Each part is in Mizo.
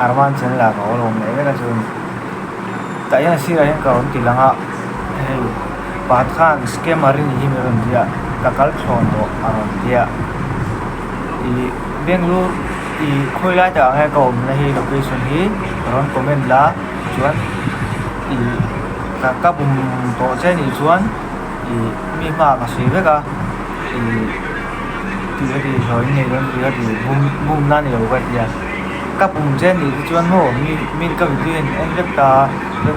Arman channel ah ka awl awm leh vek a chu ni. Tah hian a sirah hian ka rawn ti lang a hei pakhat khan scammer i nih hi min rawn ti a ka kal thlawn tawh a rawn ti a ih Bangalore ih khawi lai takah nge ka awmna hi location hi rawn comment la chuan ih ka ka bum tawh che nih chuan ih mi hmaah ka sawi vek a ih tih ka ti hlawh in nei dawn tih ka ti bum bum na ni lo ka ti a ka bum che nih te chuan maw mi min ka video hian en vek ta a chuan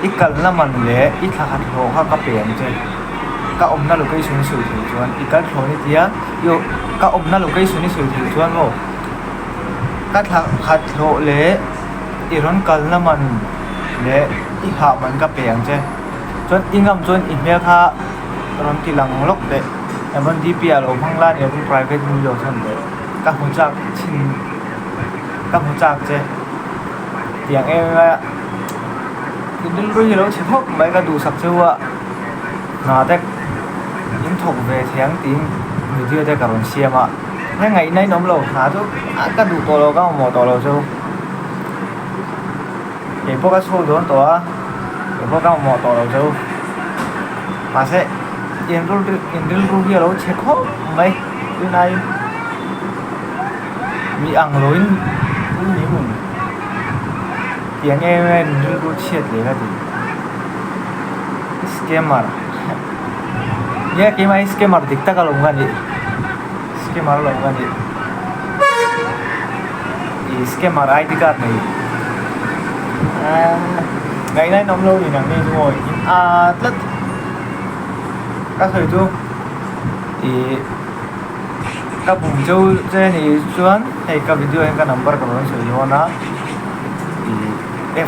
i kalna man leh i thla khat hlawh kha ka pe ang che ka awmna location i sawi theih chuan i kal thlawn i tia i ka awmna location i sawi theih chuan maw ka thla khat hlawh leh i rawn kalna man leh i hah man ka pe ang che chuan i ngam chuan i hmel kha rawn ti lang lawk teh emaw D P ah lo hmang la ni lovin private mi lo chhan teh ka hmu chak chhin ka hmu chak che tiang em em a i rilru hi a lo chhe khawp mai ka duhsak cheu a hna te in thawk ve thei ang tiin video te ka rawn siam a heng ngaihna in awm lo hna chu ka duh tawh lo ka mamawh tawh lo chu. Kei pawh ka chhuak dawn tawh a, kei pawh ka mamawh tawh lo chu. Mahse, in rilru hi a lo chhe khawp mai tunai mi ang loin ni hmun tiang em em in rilru chhiat leh ka ti. Scammer nia keimah hi scammer dik tak alawm ka nih scammer alawm ka nih. Ih scammer ID card nei ngaihna in awm lo ni nang ni chu maw in a tlat ka sawi chu ih ka bum cheu che ni chuan hei ka video hian ka number ka rawn sawi dawn a ih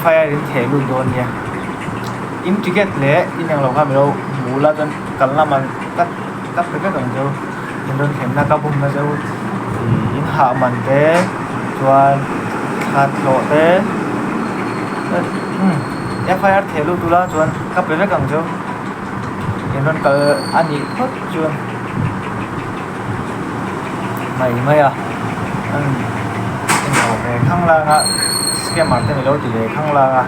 F I R in theh lut dawn nia in ticket leh in englo kha milo hmu la chuan kalna man ka ka pe vek ang cheu. In rawn thlenna ka bumna chu ih in hah man te chuan thla tlawh te umm F I R theh lut ula chuan ka pe vek ang chu in rawn kal a nih phawt chuan mai mai a umm englo ve khang lang a scammer te milo ti ve khang lang a.